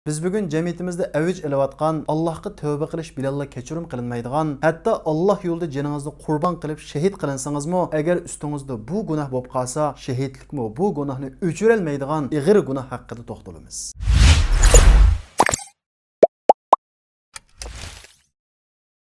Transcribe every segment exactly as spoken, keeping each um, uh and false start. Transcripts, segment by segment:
بىز بۈگۈن جەمئىيىتىمىزدە ئەۋج ئېلىۋاتقان ئاللاھقا تەۋبە قىلىش بىلەنلا كەچۈرۈم قىلىنمايدىغان، ھەتتا ئاللاھ يولىدا جېنىڭىزنى قۇربان قىلىپ شېھىت قىلىنسىڭىزمۇ، ئەگەر ئۈستىڭىزدە بۇ گۇناھ بولۇپ قالسا، شېھىتلىكمۇ بۇ گۇناھنى ئۆچۈرەلمەيدىغان ئېغىر گۇناھ ھەققىدە توختىلىمىز.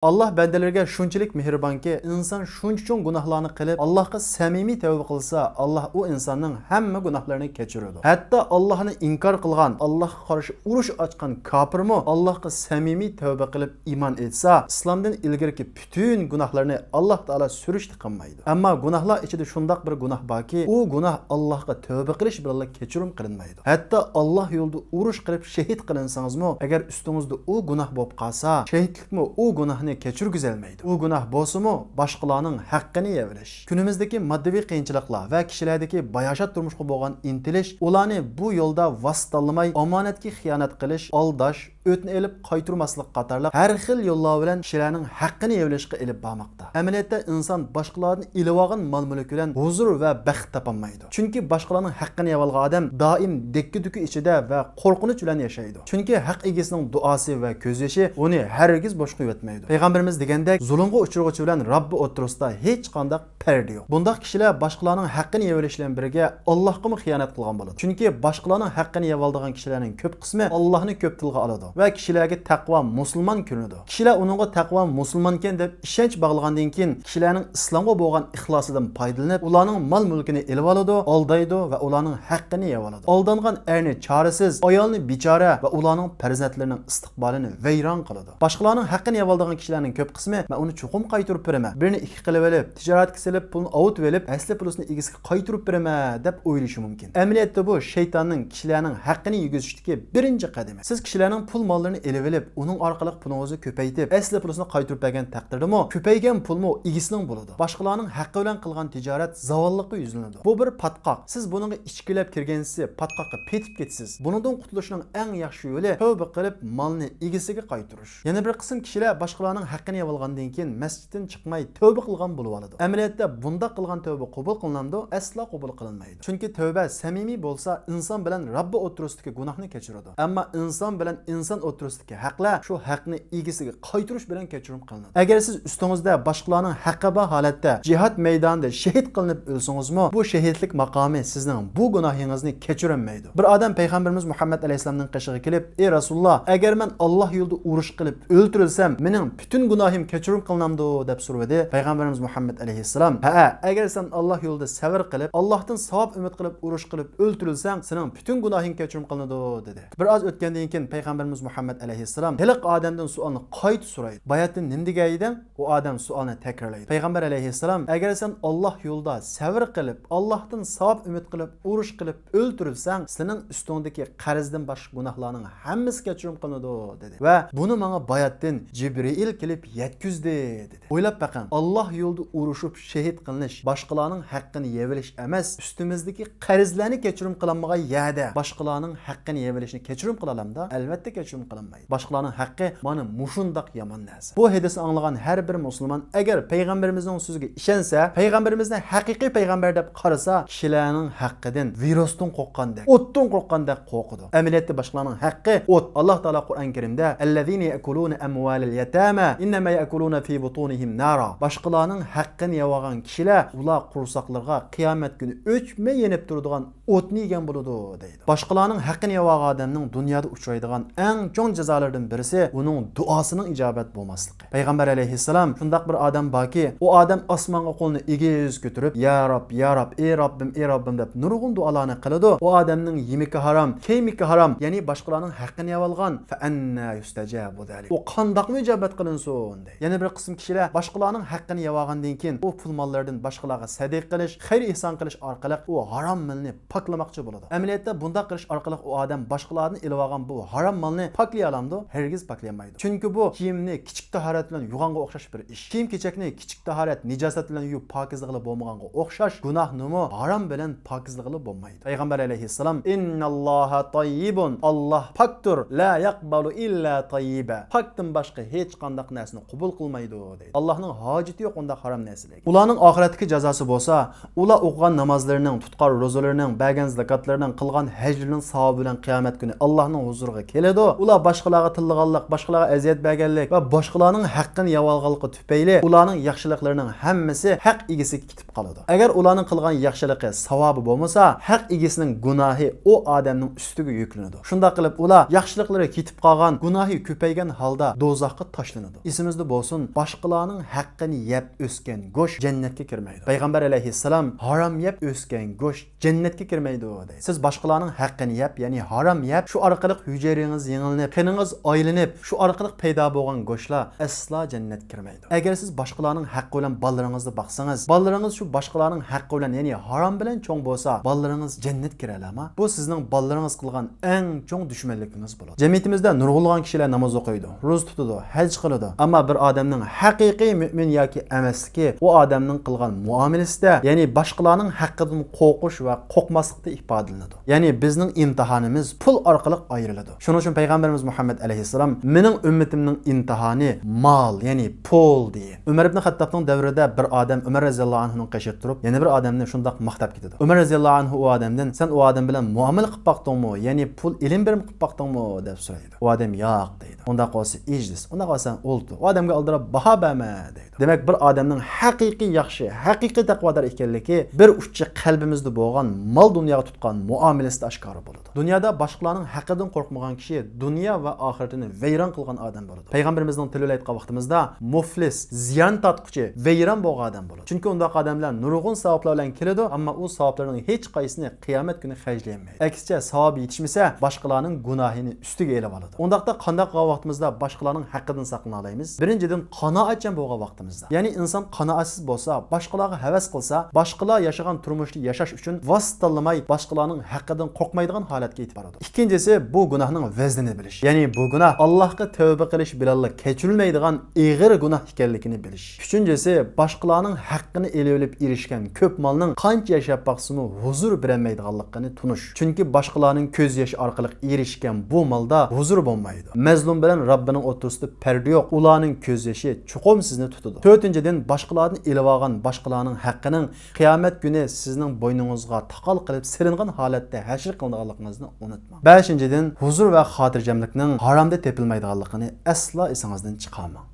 ئاللاھ بەندىلىرىگە شۇنچىلىك مېھرىبانكى، ئىنسان شۇنچە چوڭ گۇناھلارنى قىلىپ، ئاللاھقا سەمىمىي تەۋبە قىلسا، ئاللاھ ئۇ ئىنساننىڭ ھەممە گۇناھلىرىنى كەچۈرىدۇ. ھەتتا ئاللاھنى ئىنكار قىلغان، ئاللاھقا قارشى ئۇرۇش ئاچقان كاپىرمۇ ئاللاھقا سەمىمىي تەۋبە قىلىپ ئىمان ئېيتسا، ئىسلامدىن ئىلگىرىكى پۈتۈن گۇناھلىرىنى ئاللاھ تائالا سۈرۈشتە قىلمايدۇ. ئەمما گۇناھلار ئىچىدە شۇنداق بىر گۇناھ باركى، ئۇ گۇناھ ئاللاھقا تەۋبە قىلىش بىلەنلا كەچۈرۈم قىلىنمايدۇ. ھەتتا ئاللاھ يولىدا ئۇرۇش قىلىپ شېھىت قىلىنسىڭىزمۇ، ئەگەر ئۈستىڭىزدە ئۇ گۇناھ بولۇپ قالسا، شېھىتلىكمۇ ئۇ گۇناھنى كەچۈرگۈزەلمەيدۇ. ئۇ گۇناھ بولسىمۇ باشقىلارنىڭ ھەققىنى يەۋېلىش. كۈنىمىزدىكى ماددىۋى قىيىنچىلىقلار ۋە كىشىلەردىكى باياشات تۇرمۇشقا بولغان ئىنتىلىش ئۇلارنى بۇ يولدا ۋاسىتە تاللىماي ئامانەتكە خىيانەت قىلىش، ئالداش، ئۆتنە ئېلىپ قايتۇرماسلىق قاتارلىق ھەر خىل يوللار بىلەن كىشىلەرنىڭ ھەققىنى يەۋېلىشقا ئېلىپ بارماقتا. ئەمەلىيەتتە ئىنسان باشقىلاردىن ئېلىۋالغان مال-مۈلۈك بىلەن ھۇزۇر ۋە بەخت تاپالمايدۇ. چۈنكى باشقىلارنىڭ ھەققىنى يەۋالغان ئادەم دائىم دەككە-دۈككە ئىچىدە ۋە قورقۇنچ بىلەن ياشايدۇ. چۈنكى ھەق ئىگىسىنىڭ دۇئاسى ۋە كۆز يېشى ئۇنى ھەرگىز بوشقا يۇتمايدۇ. پەيغەمبىرىمىز دېگەندەك، زۇلۇمغا ئۇچرىغۇچى بىلەن رەببى ئوتتۇرىسىدا ھېچقانداق پەردە يوق. بۇنداق كىشىلەر باشقىلارنىڭ ھەققىنى يەۋېلىش بىلەن بىرگە، ئاللاھقىمۇ خىيانەت قىلغان بولىدۇ. چۈنكى باشقىلارنىڭ ھەققىنى يەۋالىدىغان كىشىلەرنىڭ كۆپ قىسمى ئاللاھنى كۆپ تىلغا ئالىدۇ ۋە كىشىلەرگە تەقۋا مۇسۇلمان كۆرۈنىدۇ. كىشىلەر ئۇنىڭغا تەقۋا مۇسۇلمانكەن دەپ ئىشەنچ باغلىغاندىن كېيىن، كىشىلەرنىڭ ئىسلامغا بولغان ئىخلاسىدىن پايدىلىنىپ، ئۇلارنىڭ مال-مۈلكىنى ئېلىۋالىدۇ، ئالدايدۇ ۋە ئۇلارنىڭ ھەققىنى يەۋالىدۇ. ئالدانغان ئەرنى چارىسىز، ئايالنى بىچارە ۋە ئۇلارنىڭ پەرزەنتلىرىنىڭ ئىستىقبالىنى ۋەيران قىلىدۇ. باشقىلارنىڭ ھەققىنى يەۋالىدىغان كىشىلەرنىڭ كۆپ قىسمى، مەن ئۇنى چوقۇم قايتۇرۇپ بېرىمەن، بىرنى ئىككى قىلىۋېلىپ، تىجارەتكە سېلىپ، پۇلنى ئاۋۇتۇۋېلىپ، ئەسلى پۇلىسىنى ئېگىسىگە قايتۇرۇپ بېرىمەن، دەپ ئويلىشى مۇمكىن. ئەمەلىيەتتە بۇ شەيتاننىڭ كىشىلەرنىڭ ھەققىنى يېگۈزۈشتىكى بىرىنچى قەدىمى. سىز كىشىلەرنىڭ پۇل ماللىرىنى ئېلىۋېلىپ، ئۇنىڭ ئارقىلىق پۇلىڭىزنى كۆپەيتىپ، ئەسلى پۇلىسىنى قايتۇرۇپ بەرگەن تەقدىردىمۇ، كۆپەيگەن پۇلمۇ ئىگىسىنىڭ بولىدۇ. باشقىلارنىڭ ھەققى بىلەن قىلغان تىجارەت زاۋاللىققا يۈزلىنىدۇ. بۇ بىر پاتقاق. سىز بۇنىڭغا ئىچكىلەپ كىرگەنسېرى پاتقاققا پېتىپ كېتىسىز. بۇنىڭدىن قۇتۇلۇشنىڭ ئەڭ ياخشى يولى تەۋبە قىلىپ، مالنى ئىگىسىگە قايتۇرۇش. يەنە بىر قىسىم كىشىلەر باشقىلارنىڭ ھەققىنى يەۋالغاندىن كېيىن مەسچىتتىن چىقماي تەۋبە قىلغان بولۇۋالىدۇ. ئەمەلىيەتتە بۇنداق قىلغان تەۋبە قوبۇل قىلىنامدۇ؟ ئەسلا قوبۇل قىلىنمايدۇ. چۈنكى تەۋبە سەمىمىي بولسا، ئىنسان بىلەن رەببى ئوتتۇرىسىدىكى گۇناھنى كەچۈرىدۇ. ئەمما ئىنسان بىلەن ئىنسان ئوتتۇرىسىدىكى ھەقلەر شۇ ھەقنى ئىگىسىگە قايتۇرۇش بىلەن كەچۈرۈم قىلىنىدۇ. ئەگەر سىز ئۈستىڭىزدە باشقىلارنىڭ ھەققى بار ھالەتتە جىھاد مەيدانىدا شېھىت قىلىنىپ ئۆلسىڭىزمۇ، بۇ شېھىتلىك ماقامى سىزنىڭ بۇ گۇناھىڭىزنى كەچۈرەلمەيدۇ. بىر ئادەم پەيغەمبىرىمىز مۇھەممەد ئەلەيھىسسالامنىڭ قېشىغا كېلىپ، ئى رەسۇلاللا، ئەگەر مەن ئاللا يولىدا ئۇرۇش قىلىپ ئۆلتۈرۈلسەم، مېنىڭ پۈتۈن گۇناھىم كەچۈرۈم قىلىنامدۇ؟ دەپ سورىدى. پەيغەمبىرىمىز مۇھەممەد ئەلەيھىسسالام، ھەئە، ئەگەر سەن ئاللا يولىدا سەۋر قىلىپ، ئاللاھتىن ساۋاب ئۈمىد قىلىپ ئۇرۇش قىلىپ ئۆلتۈرۈلسەڭ، سېنىڭ پۈتۈن گۇناھىڭ كەچۈرۈم قىلىنىدۇ، دېدى. بىر ئاز ئۆتكەندىن كېيىن پەيغەمبىرىمىز مۇھەممەد ئەلەيھىسسالام ھېلىقى ئادەمدىن سوئالنى قايتا سورايدۇ. باياتىن نېمە دېگەن ئىدىڭ؟ ئۇ ئادەم سوئالنى تەكرارلايدۇ. پەيغەمبەر ئەلەيھىسسالام، ئەگەر سەن ئاللا يولىدا سەۋر قىلىپ، ئاللاھتىن ساۋاب ئۈمىد قىلىپ ئۇرۇش قىلىپ ئۆلتۈرۈلسەڭ، سېنىڭ ئۈستۈڭدىكى قەرزدىن باشقا گۇناھلارنىڭ ھەممىسى كەچۈرۈم قىلىنىدۇ، دېدى. ۋە بۇنى ماڭا باياتىن جىبرىئىل كېلىپ يەتكۈزدى، دېدى. ئويلاپ بېقىڭ، ئاللا يولىدا ئۇرۇشۇپ شېھىت قىلىنىش باشقىلارنىڭ ھەققىنى يەۋېلىش ئەمەس، ئۈستىمىزدىكى قەرزلەرنى كەچۈرۈم قىلالمىغان يەردە باشقىلارنىڭ ھەققىنى يەۋېلىشنى كەچۈرۈم قىلالامدا؟ ئەلۋەتتە كەچۈرۈم قىلالمايدۇ. باشقىلارنىڭ ھەققى مانا مۇشۇنداق يامان نەرسە. بۇ ھەدىسنى ئاڭلىغان ھەر بىر مۇسۇلمان ئەگەر پەيغەمبىرىمىزنىڭ سۆزىگە ئىشەنسە، پەيغەمبىرىمىزنى ھەقىقىي پەيغەمبەر دەپ قارىسا، كىشىلەرنىڭ ھەققىدىن ۋىرۇستىن قورققاندەك، ئوتتىن قورققاندەك قورقىدۇ. ئەمەلىيەتتە باشقىلارنىڭ ھەققى ئوت. ئاللا تائالا قۇرئان كەرىمدە، الذين يأكلون أموال اليتامى إنما يأكلون في بطونهم نارا. باشقىلارنىڭ ھەققىنى يەۋالغان كىشىلەر، ئۇلار قورساقلىرىغا قىيامەت كۈنى ئۆچمەي يېنىپ تۇرىدىغان ئوتنى يېگەن بولىدۇ، دەيدۇ. باشقىلارنىڭ ھەققىنى يەۋالغان ئادەمنىڭ دۇنيادا ئۇچرايدىغان ئەڭ چوڭ جازالىرىدىن بىرسى ئۇنىڭ دۇئاسىنىڭ ئىجابەت بولماسلىقى. پەيغەمبەر ئەلەيھىسسالام شۇنداق بىر ئادەم باركى، ئۇ ئادەم ئاسمانغا قولىنى ئېگىز كۆتۈرۈپ، يا رەب، يا رەب، ئى رەببىم، ئى رەببىم دەپ نۇرغۇن دۇئالارنى قىلىدۇ. ئۇ ئادەمنىڭ يېمىكى ھارام، كىيىمىكى ھارام، يەنى باشقىلارنىڭ ھەققىنى يەۋالغان. فأنى يستجاب ذلك. ئۇ قانداقمۇ ئىجابەت قىلىنسۇن، دەيدۇ. يەنە بىر قىسىم كىشىلەر باشقىلارنىڭ ھەققىنى يەۋالغاندىن كېيىن، ئۇ پۇل ماللىرىدىن باشقىلارغا سەدىقە قىلىش، خەير ئېھسان قىلىش ئارقىلىق ئۇ ھارام مالنى پاكلىماقچى بولىدۇ. ئەمەلىيەتتە بۇنداق قىلىش ئارقىلىق ئۇ ئادەم باشقىلاردىن ئېلىۋالغان بۇ ھارام مالنى پاكلىيالامدۇ؟ ھەرگىز پاكلىيالمايدۇ. چۈنكى بۇ كىيىمنى كىچىك تاھارەت بىلەن يۇغانغا ئوخشاش بىر ئىش. كىيىم-كېچەكنى كىچىك تاھارەت، نىجاسەت بىلەن يۇيۇپ پاكىزلىغىلى بولمىغانغا ئوخشاش گۇناھنىمۇ ھارام بىلەن پاكىزلىغىلى بولمايدۇ. پەيغەمبەر ئەلەيھىسسالام، «ئىنناللاھە تاييىبۇن، ئاللاھ پاكتۇر، لا يەقبەلۇ ئىللا تاييىبا، پاكتىن باشقا ھېچقانداق نەرسىنى قوبۇل قىلمايدۇ» دەيدۇ. ئاللاھنىڭ ھاجىتى يوق ئۇنداق ھارام نەرسىلەرگە. ئۇلارنىڭ ئاخىرەتتىكى جازاسى بولسا، ئۇلار ئوقۇغان نامازلىرىنىڭ، تۇتقان روزىلىرىنىڭ، بەرگەن زاكاتلىرىنىڭ، قىلغان ھەجلىرىنىڭ ساۋابى بىلەن قىيامەت كۈنى ئاللاھنىڭ ھۇزۇرىغا كېلىدۇ. ئۇلار باشقىلارغا تىللىغانلىق، باشقىلارغا ئەزىيەت بەرگەنلىك ۋە باشقىلارنىڭ ھەققىنى يەۋالغانلىقى تۈپەيلى ئۇلارنىڭ ياخشىلىقلىرىنىڭ ھەممىسى ھەق ئىگىسىگە كېتىپ قالىدۇ. ئەگەر ئۇلارنىڭ قىلغان ياخشىلىقى، ساۋابى بولمىسا، ھەق ئىگىسىنىڭ گۇناھى ئۇ ئادەمنىڭ ئۈستىگە يۈكلىنىدۇ. شۇنداق قىلىپ ئۇلار ياخشىلىقلىرى كېتىپ قالغان، گۇناھى كۆپەيگەن ھالدا دوزاخقا تاشلىنىدۇ. ئېسىمىزدە بولسۇن، باشقىلارنىڭ ھەققىنى يەپ ئۆسكەن گۆش جەننەتكە كىرمەيدۇ. پەيغەمبەر ئەلەيھىسسالام، «ھارام يەپ ئۆسكەن گۆش جەننەتكە كىرمەيدۇ» دەيدۇ. سىز باشقىلارنىڭ ھەققىنى يەپ، يەنى ھارام يەپ، شۇ ئارقىلىق ھۈجەيرىڭىز يېڭىلىنىپ، قېنىڭىز ئايلىنىپ، شۇ ئارقىلىق پەيدا بولغان گۆشلەر ئەسلا جەننەتكە كىرمەيدۇ. ئەگەر سىز باشقىلارنىڭ ھەققى بىلەن بالىلىرىڭىزنى باقسىڭىز، بالىلىرىڭىز شۇ باشقىلارنىڭ ھەققى بىلەن، يەنى ھارام بىلەن چوڭ بولسا، بالىلىرىڭىز جەننەتكە كىرەلەما؟ بۇ سىزنىڭ بالىلىرىڭىز قىلغان ئەڭ چوڭ دۈشمەنلىكىڭىز بولىدۇ. جەمئىيىتىمىزدە نۇرغۇنلىغان كىشىلەر ناماز ئوقۇيدۇ، روزا تۇتىدۇ، ھەج قىلىدۇ. ئەمما بىر ئادەمنىڭ ھەقىقىي مۆمىن ياكى ئەمەسلىكى ئۇ ئادەمنىڭ قىلغان مۇئامىلىسىدە، يەنى باشقىلارنىڭ ھەققىدىن قورقۇش ۋە قورقماسلىقتا ئىپادىلىنىدۇ. يەنى بىزنىڭ ئىمتىھانىمىز پۇل ئارقىلىق ئايرىلىدۇ. شۇنىڭ ئۈچۈن پەيغەمبىرىمىز مۇھەممەد ئەلەيھىسسالام، «مېنىڭ ئۈممىتىمنىڭ ئىمتىھانى مال، يەنى پۇل» دېگەن. ئۆمەر ئىبن خەتتابنىڭ دەۋرىدە بىر ئادەم ئۆمەر رەزىياللاھۇ ئەنھۇنىڭ قېشىدا تۇرۇپ، يەنە بىر ئادەمنى شۇنداق ماختاپ كېتىدۇ. ئۆمەر رەزىياللاھۇ ئەنھۇ ئۇ ئادەمدىن، «سەن ئۇ ئادەم بىلەن مۇئامىلە قىلىپ باقتىڭمۇ؟ يەنى پۇل ئېلىم بېرىم قىلىپ باقتىڭمۇ؟» دەپ سورايدۇ. ئۇ ئادەم، «ياق» دەيدۇ. «ئۇنداق بولسا ئىجلىس، ئۇنداق بولسا سەن ئولتۇر، ئۇ ئادەمگە ئالدىراپ باھا بەرمە» دەيدۇ. دېمەك، بىر ئادەمنىڭ ھەقىقىي ياخشى، ھەقىقىي تەقۋادار ئىكەنلىكى بىر ئۇچى قەلبىمىزدە بولغان مال دۇنياغا تۇتقان مۇئامىلىسىدە ئاشكارا بولىدۇ. دۇنيادا باشقىلارنىڭ ھەققىدىن قورقمىغان كىشى دۇنيا ۋە ئاخىرىتىنى ۋەيران قىلغان ئادەم بولىدۇ. پەيغەمبىرىمىزنىڭ تىلى بىلەن ئېيتقان ۋاقتىمىزدا، مۇفلىس، زىيان تارتقۇچى، ۋەيران بولغان ئادەم بولىدۇ. چۈنكى ئۇنداق ئادەملەر نۇرغۇن ساۋابلار بىلەن كېلىدۇ، ئەمما ئۇ ساۋابلارنىڭ ھېچقايسىسىنى قىيامەت كۈنى خەجلىيەلمەيدۇ. ئەكسىچە، ساۋابى يېتىشمىسە، باشقىلارنىڭ گۇناھىنى ئۈستىگە ئېلىۋالىدۇ. ئۇنداقتا قانداق قىلغان ۋاقتىمىزدا باشقىلارنىڭ ھەققىدىن ساقلىنالايمىز؟ بىرىنچىدىن، قانائەتچان بولغان ۋاقتىمىزدا. يەنى ئىنسان قانائەتسىز بولسا، باشقىلارغا ھەۋەس قىلسا، باشقىلار ياشىغان تۇرمۇشنى ياشاش ئۈچۈن ۋاسىتە تاللىماي، باشقىلارنىڭ ھەققىدىن قورقمايدىغان ھالەتكە يېتىپ بارىدۇ. ئىككىنچىسى، بۇ گۇناھنىڭ ۋەزنىنى بىلىش. يەنى بۇ گۇناھ ئاللاھقا تەۋبە قىلىش بىلەنلا كەچۈرۈلمەيدىغان ئېغىر گۇناھ ئىكەنلىكىنى بىلىش. ئۈچىنچىسى، باشقىلارنىڭ ھەققىنى ئېلىۋېلىپ ئېرىشكەن كۆپ مالنىڭ قانچە ياشاپ باقسىمۇ ھۇزۇر بېرەلمەيدىغانلىقىنى تونۇش. چۈنكى باشقىلارنىڭ كۆز يېشى ئارقىلىق ئېرىشكەن بۇ مالدا ھۇزۇر بولمايدۇ. مەزلۇم بىلەن رەببىنىڭ ئوتتۇرىسىدا پەردە يوق. ئۇلارنىڭ كۆز يېشى چوقۇم سىزنى تۇتىدۇ. تۆتىنچىدىن، باشقىلاردىن ئېلىۋالغان باشقىلارنىڭ ھەققىنىڭ قىيامەت كۈنى سىزنىڭ بوينىڭىزغا تاقال قىلىپ سېلىنغان ھالەتتە ھەشر قىلىنىدىغانلىقىڭىزنى ئۇنتۇماڭ. بەشىنچىدىن، ھۇزۇر ۋە خاتىرجەملىكنىڭ ھارامدا تېپىلمايدىغانلىقىنى ئەسلا ئېسىڭىزدىن چىقارماڭ.